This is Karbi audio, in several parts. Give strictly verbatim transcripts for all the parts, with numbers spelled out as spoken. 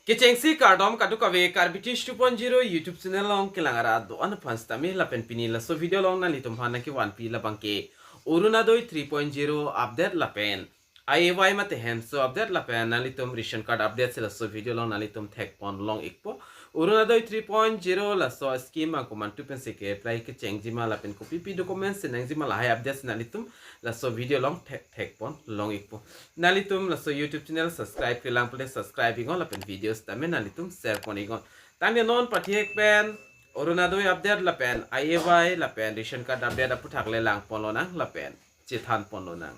Kechengsi kardom kadokave Karbi Tish two point zero YouTube channel along kelang arat do-an aphan sitame lapen pini laso video along nanglitum aphan nangkevanpi labangke Orunodoi three point zero update lapen I A Y mate hemso update lapen nanglitum ration card update si laso video along nanglitum thekpon long ikpo. Orunodoi three point zero laso scheme angkomantu pensi ke-apply kechengjima lapen kopipi documents si nangjima lahai update si nanglitum laso video along thek thekpon long ikpo. Nanglitum laso YouTube channel subscribe kelang pulote subscribe iknon lapen video sitame nanglitum share pon iknon. Tangte non pathek pen Orunodoi update lapen I A Y lapen ration card update aputhak le langpon lonang lapen chethanpon lonang.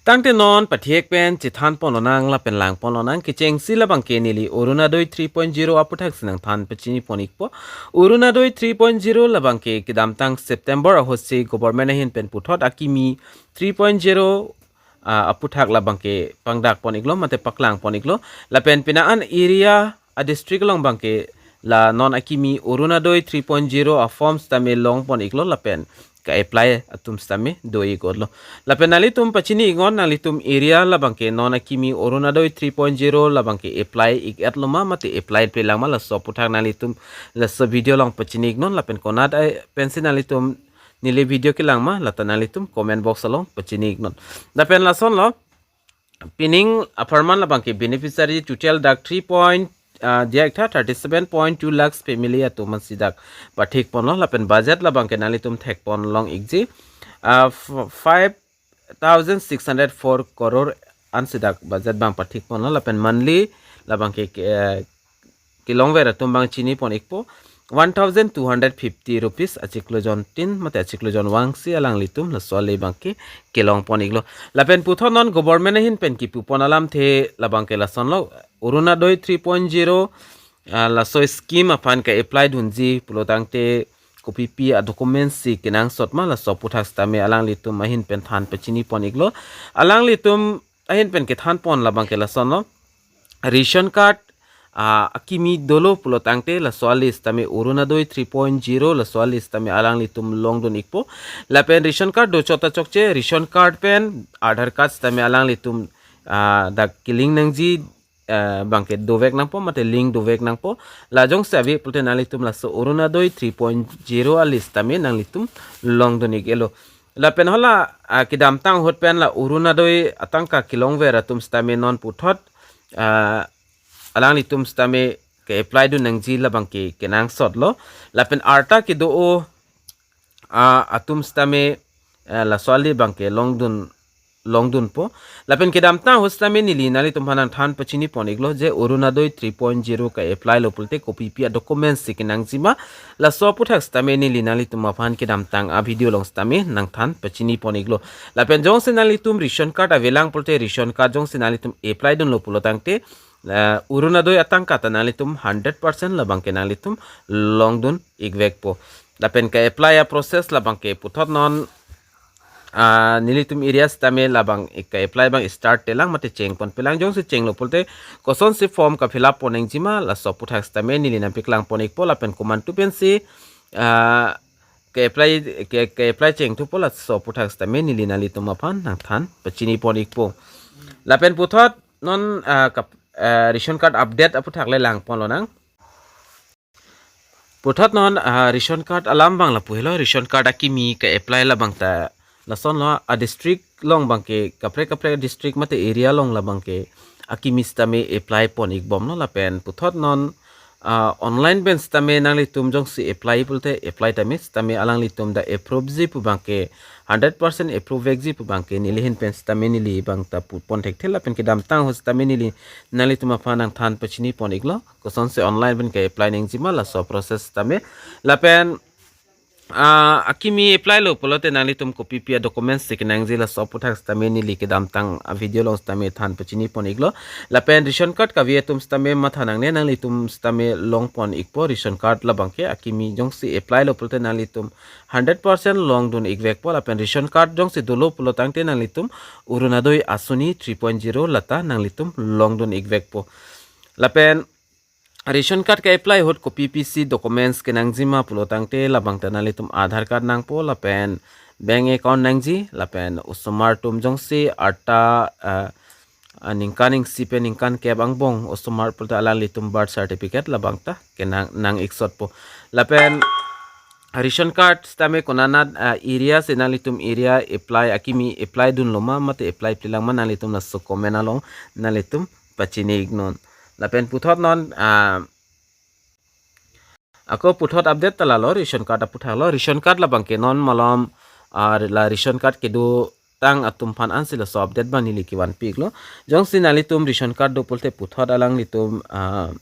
Tangte non pathek pen chethanpon lonang lapen langpon lonang. Kechengsi labangke neli Orunodoi three point zero aputhak si nangthan pachinipon ikpo. Orunodoi three point zero labangke kedamtang September ahutsi government ahin pen puthot akimi three point zero, ah, aputhak labangke pangdakpon iklo mate paklangpon iklo. Lapen pini an area a district along abangke la non akimi Orunodoi three point zero a form sitame longpon iklo lapen ke-apply atum sitame do iklo. Lapen nanglitum pachini iknon, nanglitum area labangke non akimi Orunodoi three point zero labangke apply ik-etlo ma mate apply-plelang ma, laso aputhak nanglitum laso video along pachini iknon lapen konat ai pensi nanglitum neli video kelang ma lata nanglitum comment box along pachini iknon. Lapen lasonlo, pining apharman labangke beneficiary total dak three point, ah, diak tha thirty seven point two lakhs family atum ansi dak pathekponlo lapen budget labangke nanglitum thekpon long ikji, ah, f-, five thousand six hundred four crore ansi dak budget abang pathekponlo lapen monthly labangke ke, eh, kelongver atum abang chinipon ikpo, one thousand two hundred fifty rupees achiklo jontin mate achiklo jonvang si alanglitum laso ale abangke kelongpon iklo. Lapen puthot non government ahin pen kipupon alamthe labangke lasonlo, Orunodoi three point zero, ah, laso scheme aphan ke-apply dunji pulotangte kopipi a documents si kenangsot ma, laso aputhak sitame alanglitum ahin pen than pachinipon iklo. Alanglitum ahin pen kethanpon labangke lasonlo, ration card, ah, akimi dolo pulotangte laso ale sitame Orunodoi three point zero laso ale sitame alanglitum longdun ikpo. Lapen ration card do chot ta chokche, ration card pen Aadhaar card sitame alanglitum, ah, dak ke-link nangji, ah, abangke dovek nangpo mate link dovek nangpo. La jongsi ave pulote nanglitum laso Orunodoi three point zero ale sitame nanglitum longdun ik-etlo. Lapen hala, ah, kedamtang ahut pen la Orunodoi atangka kelongver atum sitame non puthot, ah, alanglitum sitame ke-apply dun nangji labangke kenangsotlo. Lapen arta kedo-o, ah, atum sitame, eh, laso ale abangke longdun, longdunpo. Lapen kedamtang ahut sitame neli nanglitum aphan nangthan pachinipon iklo je Orunodoi three point zero ke-apply lo pulote kopipi a documents si kenangjima, laso aputhak sitame neli nanglitum aphan kedamtang a video along sitame nangthan pachinipon iklo. Lapen jongsi nanglitum ration card avelang pulote ration card jongsi nanglitum apply dunlo pulotangte, eh, Orunodoi atangka ta nanglitum hundred percent labangke nanglitum longdun ikvekpo. Lapen ke-apply a process labangke puthot non, ah, nelitum area sitame labang ik ke-apply abang start-telang mate chengponpelang, jongsi chenglo pulote kosonsi form ke-fill up pon nangjima, laso aputhak sitame neli nangpaklangpon ikpo lapen komantu pensi, ah, ke-apply, ke, ke-apply chengthupo, laso aputhak sitame neli nanglitum aphan nangthan pachinipon ikpo. Lapen puthot non, ah, kap-, ah, ration card update aputhak le langpon lonang. Puthot non, ah, ration card alam abang lapu helo, ration card akimi ke-apply labang ta lasonlo, a district along abangke kaprek kaprek district mate area along labangke akimi sitame apply pon ikbomlo lapen puthot non, ah, online pen sitame nanglitum jongsi apply pulote apply tame sitame alanglitum ta approve ji pu abangke hundred percent approve vekji pu abangke neli ahin pen sitame neli abang ta pupon thekthe lapen kedamtang ahut sitame neli nanglitum aphan nangthan pachinipon iklo. Kosonsi online pen ke-apply nangjima laso process sitame. Lapen, ah, akimi apply lo pulote nanglitum kopipi a documents si kenangji laso aputhak sitame neli kedamtang a video along sitame than pachinipon iklo. Lapen ration card kave atum sitame matha nangne, nanglitum sitame longpon ikpo ration card labangke akimi jongsi apply lo pulote nanglitum hundred percent longdun ikvekpo. Lapen ration card jongsi dolo pulotangte nanglitum Orunodoi Asoni three point zero lata nanglitum longdun ikvekpo. Lapen ration card ke-apply ahut kopipi si documents kenangjima pulotangte labang ta nanglitum Aadhaar card nangpo lapen bank account nangji lapen osomar atum jongsi arta, eh, ah, ningkan isi pen ningkan kep angbong osomar pulote alanglitum birth certificate labang ta kenang nang-ik sotpo. Lapen ration card sitame konanat, ah, area si nanglitum area apply akimi apply dunlo ma mate apply-plelang ma nanglitum laso comment along nanglitum pachini-iknon. Lapen puthot non, ah, ako puthot update ta lalo, ration card aphuthak lo, ration card labang ke non malom, ah, la ration card kedotang atum aphan ansi laso update abang neli kevanpi-iklo. Jongsi nanglitum ration card do pulote puthot alanglitum, ah,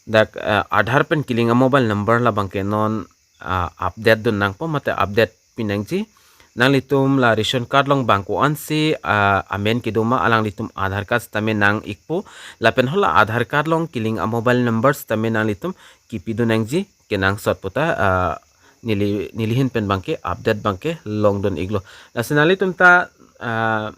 dak, ah, Aadhaar pen kelink a-mobile number labang ke non, ah, update dun nangpo mate update pi nangji. Nanglitum la ration card along bang ko-ansi, ah, amen kedo ma alanglitum Aadhaar card sitame nang-ikpo. Lapen hala Aadhaar card along kelink a-mobile number sitame nanglitum kipidun nangji kenangsot puta, ah, neli, neli ahin pen abang ke update abang ke longdun-iklo. Lasi nanglitum ta, ah,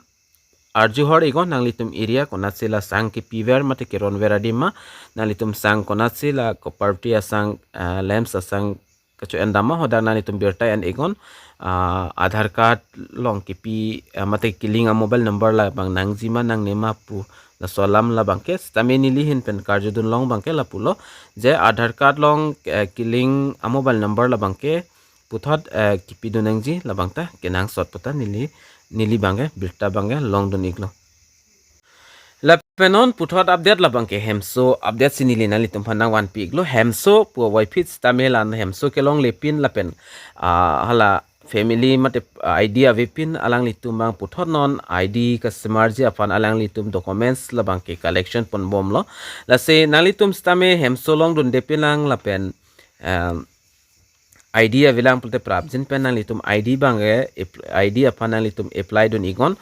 arju hor-iknon nanglitum area konatsi la sang kepiver mate keronver adim ma, nanglitum sang konatsi la copper-ti asang, ah, lamps asang kacho-endam ma, hadak nanglitum birta en-iknon, ah, Aadhaar card along kipi, ah, mate kelink a-mobile number labang nangji ma nangne ma pu laso alam labang ke sitame neli ahin pen karjudun long abang ke lapulo, je Aadhaar card along, eh, kelink a-mobile number labang ke puthot, eh, kipidun nangji labang ta kenangsot puta neli, neli abang ke birta abang ke longdun-iklo. Lapen non puthot update labang ke hemso update si neli nanglitum aphan nangvanpi-iklo. Hemso puvoiphit sitame la hemso kelonglepin lapen, ah, hala family mate, ah, I D avepin alanglitum abang puthot non I D kasemarji aphan alanglitum documents labang ke collection ponbomlo. Lasi nanglitum sitame hemso longdundepinlang lapen, em, I D avelang pulote prapjin pen nanglitum I D abang ke ap-, I D aphan nanglitum apply dun-iknon.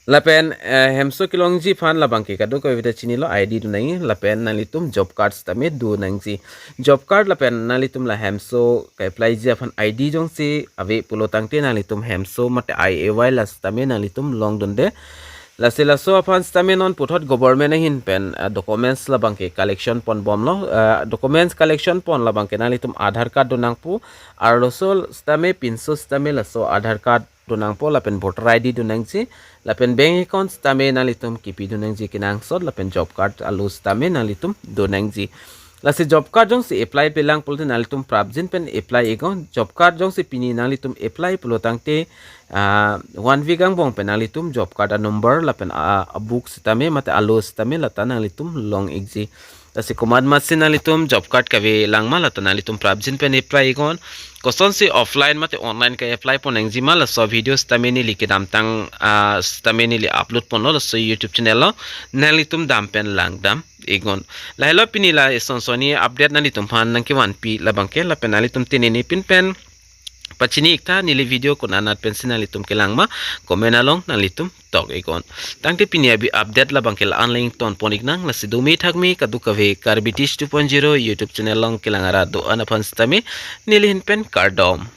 Lapen, eh, hemso kelongji aphan labang ke kadokave ta chinilo, I D do nangji, lapen nanglitum job card sitame do nangji. Job card lapen nanglitum la hemso ke-apply-ji aphan I D jongsi ave pulo tangte nanglitum hemso mate I A Y la sitame nanglitum longdunde. Lasi laso aphan sitame non puthot government ahin pen, eh, documents labang ke collection ponbomlo, eh, documents collection pon labang ke nanglitum Aadhaar card do nangpo, arloso sitame pinso sitame laso Aadhaar card do nangpo lapen voter I D do nangji, lapen bank account sitame nanglitum kipidun nangji kenangsot lapen job card alo sitame nanglitum do nangji. Lasi job card jongsi apply-pelang pulote nanglitum prapjin pen apply-iknon. Job card jongsi pini nanglitum apply pulo tangte, ah, one week angbong pen nanglitum job card a-number lapen a, a-book sitame mate alo sitame lata nanglitum long-ikji. Lasi komat masi nanglitum job card kavelang ma lata nanglitum prapjin pen apply-iknon. Kosonsi offline mate online ke-apply pon nangji ma laso video sitame neli kedamtang, ah, sitame neli upload ponlo laso YouTube channel along, nanglitum dam pen langdam-iknon. Lahelo pini la eson sonni update nanglitum aphan nangkevanpi labang ke, lapen nanglitum tinini pin pen pachini-iktha neli video konanat pensi nanglitum kelang ma comment along nanglitum tok-iknon. Tangte pini abi update labang ke la-an le ingtonpon-iknang, lasi dumi thakmi kadokave Karbi Teach two point zero YouTube channel along kelang arat do-an aphan sitame neli ahin pen kardom.